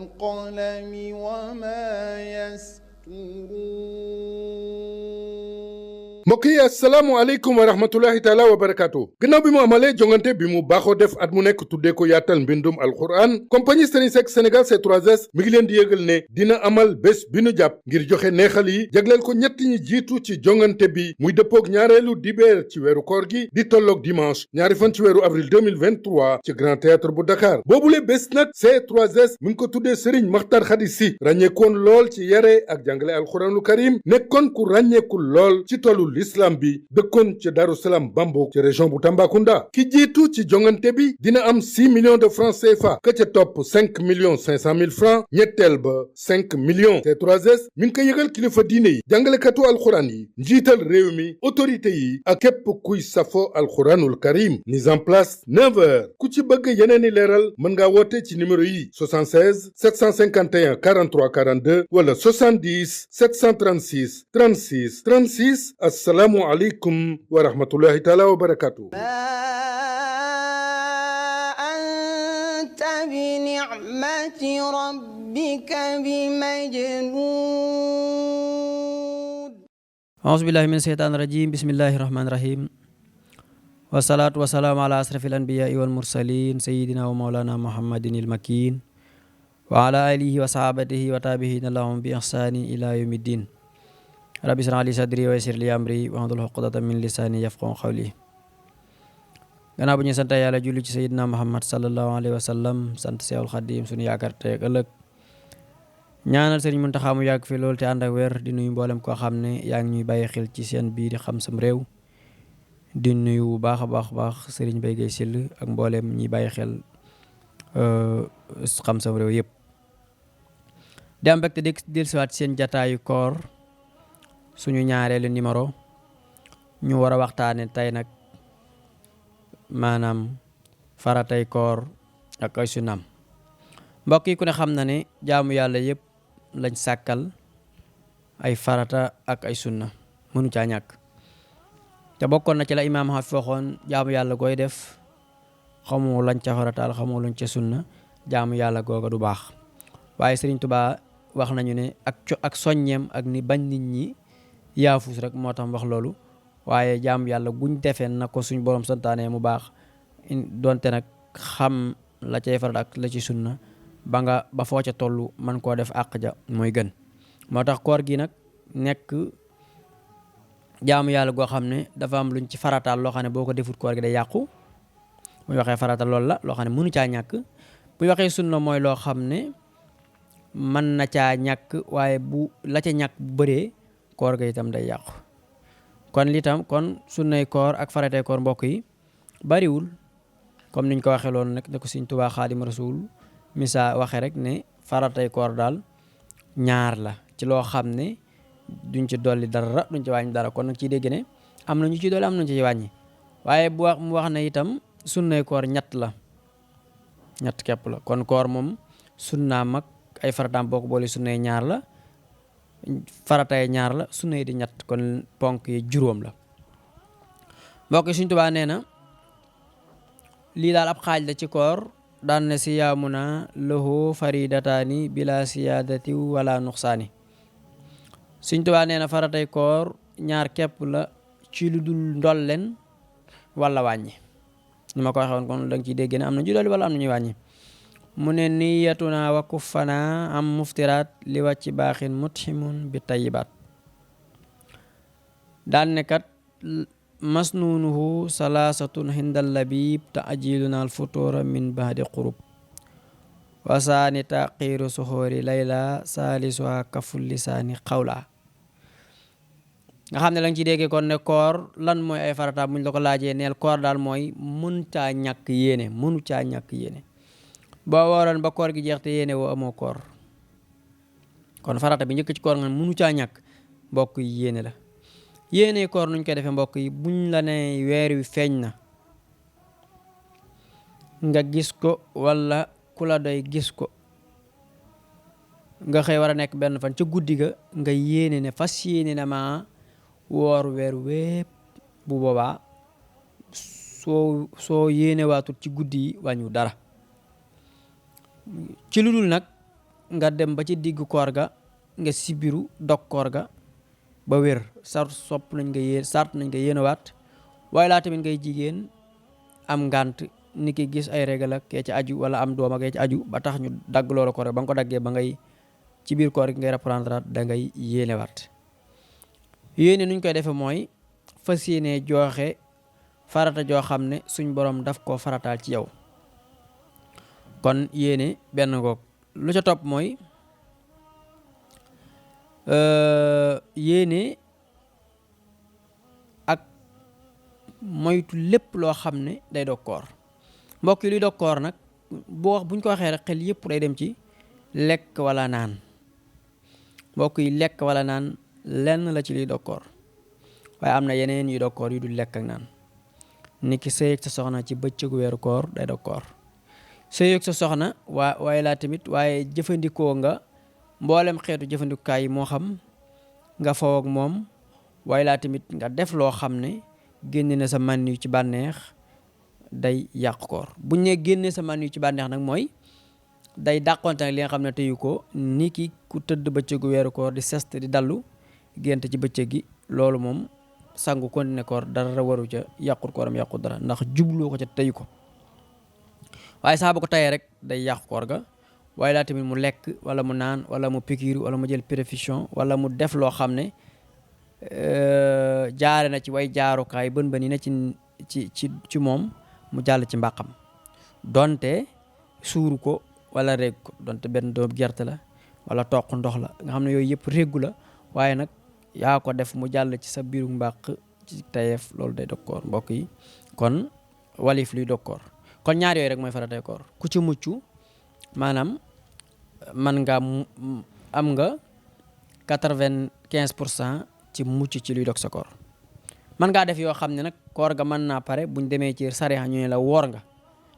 والقلم وما يسطرون mbokk yi asalaamaaleykum wa rahmatullahi taala wa barakaatu gannaaw bi mu amalee jongante bi mu baaxoo def at mu nekk tuddee ko yaatal mbindum alquran compagnie Serigne Seck Sénégal C3S mi ngi leen di yëgal ne dina amal bés bi nu jàpp ngir joxe neexal yi jagleel ko ñett ñi jiitu ci jongante bi muy dëppoog ñaareelu dibeer ci weeru koor gi di tolloog dimanche ñaari fan ci weeru avril 2023 ci grand théâtre bu Dakar boobule bés nag C3S mi ngi ko tuddee Serigne Makhtar Khady Sy ràññeekoon lool ci yare ak jàngale alquranul karim nekkoon ku ràññeeku lool ci tollu l'islam bi dëkkoon ci Darou Salam Bambouk ci région bu Tambacounda ki jiitu ci jongante bi dina am 6 millions de francs CFA ka ca topp 5 millions 500 mille francs ñetteel ba 5 millions C3S mi ngi ko yëgal kilifa diine yi jàngalekatu alxuraan yi njiital réew mi autorité yi ak képp kuy safo alxuraanul karim mise en place 9 heures ku ci bëgg yeneeni leeral mën ngaa woote ci numéro yi 76 751 43 42 wala 70 736 36 36 assalaamu aleykum wa rahmatullahi taala wa barakatuh anta bi ni'mati rabbika bi majnun auzu billahi min seytaani rajim bismillahi rahmani rahim wasalaatu wasalaamu ala asrafil anbiyaai wal mursalin sayidina wa maulana muhammadin il makin wa ala alihi wa sahabatihi wa taabihina lahum bi ihsani ila yawmi ddin rabbi ishrah li sadri wa yassir li amri wahlul uqdatan min lisani yafqahu qawli gannaaw bu ñu sant yàlla julli ci sayidina muhammad sallallahu alayhi wa sallam sant Seexul Xadiim sunu yaakaar tey ak ëllëg ñaanal sëriñ Muntaxa mu yàgg fi loolu te ànd ak wér di nuyu mboolem koo xam ne yaa ngi ñuy bàyyi xel ci seen bii di Xam Sam Réew di nuyu bu baax a baax sëriñ Mbaye Guèye Syll ak mboolem ñi bàyyi xel Xam Sam Réew yëpp di am mbégte dellusiwaat seen jataayu koor suñu ñaareelu numéro ñu war a waxtaane tey nag maanaam faratay koor ak ay sunnaam mbokk yi ku ne xam na ne jaamu yàlla yëpp lañ sàkkal ay farata ak ay sunna mënu caa ñàkk te bokkoon na ci la imaam Xafi waxoon jaamu yàlla gooy def xamoo lañ ca farataal xamoo lañ ca sunna jaamu yàlla googa du baax waaye Sëriñ Tuubaa wax nañu ne ak soññeem ak ni bañ nit ñi yaafus rek moo tax wax loolu waaye jaamu yàlla guñ defee na ko suñ borom santaane mu baax donte nag xam la cay farat ak la ci sunna ba foo ca toll man koo def àq ja mooy gën moo tax koor gi nag nekk jaamu yàlla goo xam ne dafa am luñ ci farataal loo xam ne boo ko defut koor gi day yàqu muy waxee farataal loolu la loo xam ne mënu caa ñàkk bu waxee sunna mooy loo xam ne mën na caa ñàkk waaye bu la ca ñàkk bu bëree koor ga itam day yàqu kon kon sunnay koor ak faratay koor mbokk yi bariwul comme niñ ko waxee loolu nag ne ko Sëriñ Tuubaa Xaadimu Rasuul misa waxee rek ne faratay koor daal ñaar la ci loo xam ne duñ ci dolli dara duñ ci wàññi dara kon nag ciy dégg ne am na ñu ci dolli am nañu ci wàññi waaye mu wax ne itam sunnay koor ñett képp la kon koor moom sunnaam mag ay farataam boo ko boole sunnay ñaar la faratay ñaar la sunna yi di ñett kon ponk yi juróom la mbokk yi Sëriñ Tuubaa nee na lii daal ab xaaj la ci koor daan ne siyaamuna lahu faridataani bila siyaadati wala nuqsaani Sëriñ Tuubaa nee na faratay koor ñaar képp la ci lu dul ndolleen wala wàññi ni ma ko waxee woon kon da nga ciy dégg ne am na ñu dolli wala am na ñuy wàññi mu ne niyatuna wa kuffana am muftiraat li wàcci baaxin muthimun bi tayibaat daan ne kat masnuunuhu salaasatun hindal labib taajiluna al futura min bahdi qurub wasaani taqiiru suxoori layla saalisuha kaful lisaani xawla nga xam ne la nga ciy déggee kon ne koor lan mooy ay farata buñ la ko laajee neel koor daal mooy mënu caa ñàkk yéene boo wooroon ba koor gi jeex te yéene woo amoo koor kon farata bi njëkk ci koor nga mënu caa ñàkk mbokk yi yéene la yéene koor nuñ koy defee mbokk yi buñ la ne weer wi feeñ na nga gis ko wala ku la doy gis ko nga xëy war a nekk benn fan ca guddi ga nga yéene ne fas yéene na ma woor weer wépp bu boobaa soo yéene waatut ci guddi yi wàññu dara ci lu dul nag nga dem ba ci diggu koor ga nga sibiru dog koor ga ba wér sart nañ nga yéenewaat waaye laa tamit ngay jigéen am ngànt ni ki gis ay régal ak kee ci aju wala am doom ak kee ci aju ba tax ñu dagg loola koor ba nga ko daggee ba ngay ci biir koor gi ngay reprendre da ngay yéenewaat yéene nuñ koy defee mooy fas yéene joxe farata joo xam ne suñ borom daf koo farataal ci yow kon yéene benn ngoog lu ca topp mooy yéene ak moytu lépp loo xam ne day dog koor mbokk yi luy dog koor nag buñ ko waxee rek xel yëpp day dem ci lekk wala naan mbokk yi lekk wala naan lenn la ci liy dog koor waaye am na yeneen yu dog koor yu dul lekk ak naan ni ki sëy ak sa soxna ci bëccëgu weeru koor day dog koor sëy ak sa soxna waaye laa tamit waaye jëfandikoo nga mboolem xeetu jëfandikukaay yi moo xam nga faw ak moom waaye laa tamit nga def loo xam ne génne na sa man yu ci bànneex day yàq koor buñ ne génne sa man yu ci bànneex nag mooy day dàqonte nag li nga xam ne teyu ko ni ki ku tëdd bëccëgu weeru koor di sest di dallu gént ci bëccëg gi loolu moom sangu continué koor dara waru ca yàqut kooram yàqut dara ndax jubloo ko ca teyu ko waaye saa bu ko tayee rek day yàqu koor ga waaye laa tamit mu lekk wala mu naan wala mu pikiir wala mu jël perfusion wala mu def loo xam ne jaare na ci way jaarukaay bën yi na ci moom mu jàll ci mbàqam donte suuru ko wala régg ko donte benn doom gerte la wala toq ndox la nga xam ne yooyu yëpp réggu la waaye nag yaa ko def mu jàll ci sa biiru mbàq ci tayeef loolu day dog koor mbokk yi kon walif luy dog koor kon ñaar yooyu rek mooy faratay koor ku ci mucc maanaam man nga am nga 95% ci mucc ci luy dog sa koor man ngaa def yoo xam ne nag koor ga mën naa pare buñ demee ci sariya ñu ne la woor nga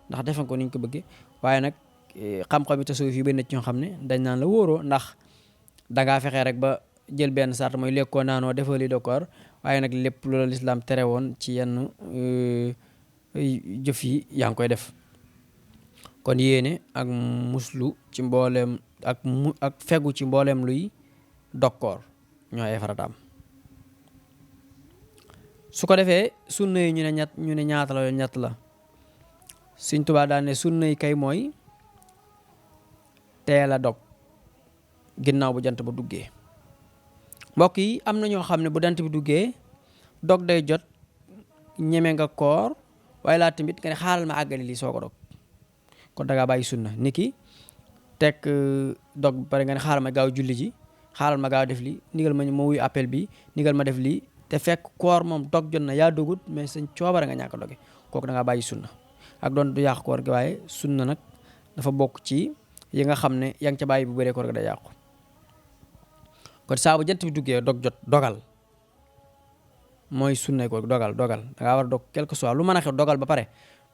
ndax defe ko niñ ko bëggee waaye nag xam-xam yi tasawuf yi benn ci ñoo xam ne dañ naan la wóoroo ndax dangaa fexee rek ba jël benn sart mooy lekkoo naanoo defoo li dog koor waaye nag lépp loolu lislaam tere woon ci yenn jëf yi yaa ngi koy def kon yéene ak muslu ci mbooleem ak fegu ci mbooleem luy dog koor ñooy ay farataam su ko defee sunna yi ñu ne ñaata la ñett la Sëñ Tuubaa daan ne sunna yi kay mooy teel a dog ginnaaw bu jant ba duggee mbokk yi am na ñoo xam ne bu jant bi duggee dog day jot ñeme nga koor waaye laa tamit nga ne xaaral ma àggali lii soo ko dog kon dangaa bàyyi sunna niki teg dog ba pare nga ne xaaral ma gaaw julli ji xaaral ma gaaw def lii nigal ma wuyu appel bi nigal ma def lii te fekk koor moom dog jot na yaa dogut mais sañ coobare nga ñàkk a doge kooku dangaa bàyyi sunna ak doon du yàq koor gi waaye sunna nag dafa bokk ci yi nga xam ne yaa ngi ca bàyyi bu bëree koor gi day yàqu kon saa bu jant bi duggee dog jot dogal mooy sunna ko dogal dangaa war a dog quelque soit lu mën a xew dogal ba pare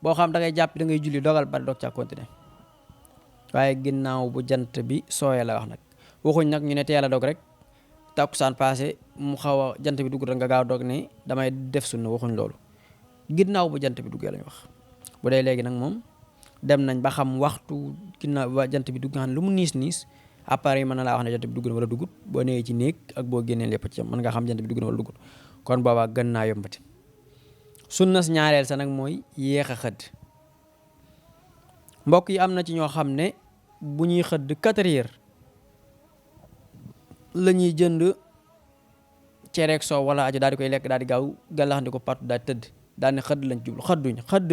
boo xam da ngay jàpp da ngay julli dogal ba pare dog caa continuer waaye ginnaaw bu jant bi sooyee la wax nag waxuñ nag ñu ne teel a dog rek takkusaan passé mu xaw a jant bi dugg rek nga gaaw dog ne damay def sunna waxuñ loolu ginnaaw bu jant bi duggee lañ wax bu dee léegi nag moom dem nañ ba xam waxtu ginnaaw ba jant bi dugg nga xam ne lu mu niis appareil yi mën na laa wax ne jant bi dugg na wala duggut boo newee ci néeg ak boo génnee lépp ci mën nga xam jant bi dugg na wala duggut kon boobaa gën naa yombati sunna si ñaareel sa nag mooy yéex a xëdd mbokk yi am na ci ñoo xam ne bu ñuy xëdd 4 heures la ñuy jënd cereeg soow wala ajo daal di koy lekk daal di gaaw gàllaxandi ko pat daal tëdd daal ne xëdd lañ jublu xëdd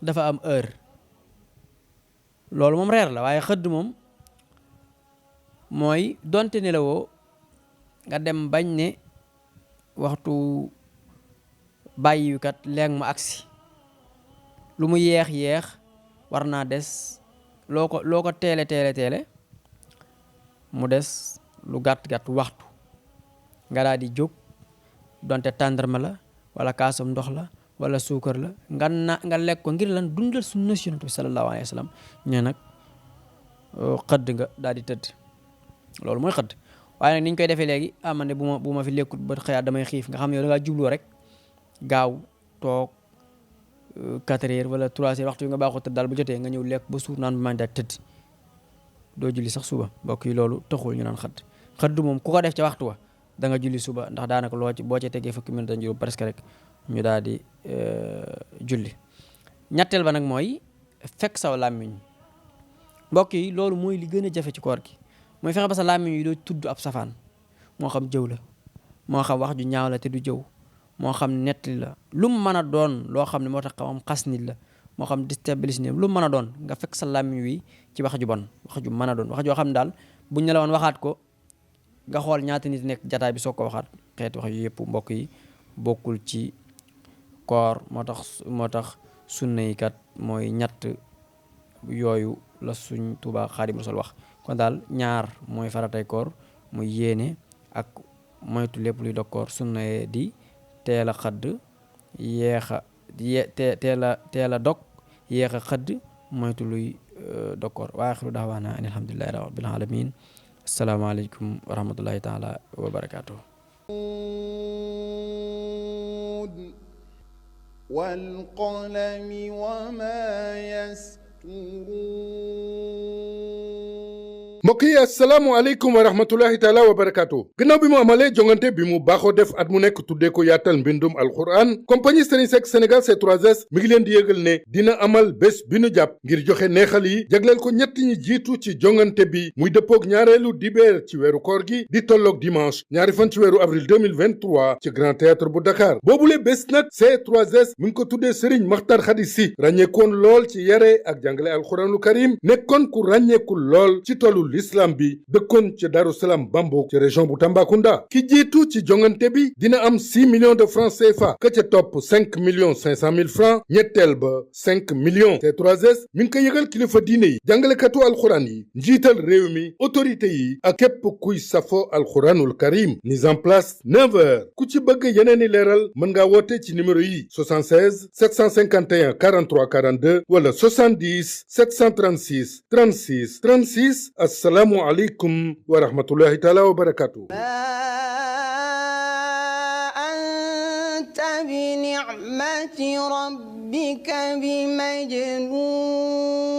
dafa am heure loolu moom reer la waaye xëdd moom mooy donte ne la woo nga dem bañ ne waxtu bàyyi kat léegi mu agsi lu mu yeex war naa des loo ko teele mu des lu gàtt waxtu nga daal di jóg donte tàndarma la wala kaasam ndox la wala suukar la nga lekk ko ngir lan dundal sunna Yonent bi sallallahu alayhi wa sallam ne nag xëdd nga daal di tëdd loolu mooy xëdd waaye nag ni ñu koy defee léegi man ne bu ma fi lekkut ba xëyaat damay xiif nga xam ne yow da ngaa jubloo rek gaaw toog 4 heures wala 3 heures waxtu yi nga baaxoo tëdd daal bu jotee nga ñëw lekk ba suur naan ba man daal tëdd doo julli sax suba mbokk yi loolu taxul ñu naan xëdd moom ku ko def ca waxtu wa da nga julli suba ndax daanaka loo ci boo ci tegee fukki minute ak juróom presque rek ñu daal di julli. ñetteel ba nag mooy fekk saw làmmiñ mbokk yi loolu mooy li gën a jafe ci koor gi mooy fexe ba sa làmmiñ yi doo tudd ab safaan moo xam jëw la moo xam wax ju ñaaw la te du jëw moo xam nettali la lu mu mën a doon loo xam ne moo tax xam xas nit la moo xam déstabiliser nit lu mu mën a doon nga fekk sa làmmiñ wi ci wax ju bon wax ju mën a doon wax joo xam ne daal buñ ne la woon waxaat ko nga xool ñaata nit nekk jataay bi soo ko waxaat xeeti wax yu yëpp mbokk yi bokkul ci koor moo tax sunna yi kat mooy ñett yooyu la suñ Tuubaa Xaadimu Rasuul wax kon daal ñaar mooy faratay koor muy yéene ak moytu lépp luy dog koor sunna yee di teel a xëdd teel a dog yéex a xëdd moytu luy dog koor wa axiru daawaana an alhamdulillahi rabbil alamin asalaamaaleykum wa rahmatullahi taala wa barakatuh والقلم وما يسطرون mbokk yi asalaamaaleykum wa rahmatullahi taala wa barakaatu gannaaw bi mu amalee jongante bi mu baaxoo def at mu nekk tuddee ko yaatal mbindum alquran compagnie Serigne Seck Sénégal C3S mi ngi leen di yëgal ne dina amal bés bi nu jàpp ngir joxe neexal yi jagleel ko ñett ñi jiitu ci jongante bi muy dëppoog ñaareelu dibeer ci weeru koor gi di tolloog dimanche ñaari fan ci weeru avril 2023 ci Grand Théâtre bu Dakar boobule bés nag C3S mi ngi ko tuddee Serigne Makhtar Khady Sy ràññeekoon lool ci yare ak jàngale alquranul karim nekkoon ku ràññeeku lool ci tollu l'islam bi dëkkoon ci Darou Salam Bambouk ci région bu Tambacounda ki jiitu ci jongante bi dina am 6 millions de francs CFA ka ca topp 5 millions 500 mille francs ñetteel ba 5 millions C3S mi ngi ko yëgal kilifa diine yi jàngalekatu alxuraan yi njiital réew mi autorité yi ak képp kuy safo alxuraanul karim mise en place 9 heures ku ci bëgg yeneen i leeral mën ngaa woote ci numéro yi 76 751 43 42 wala 70 736 36 36 assalaamu aleykum wa rahmatullahi taala wa barakatuh anta bi ni'mati rabbika bi majnun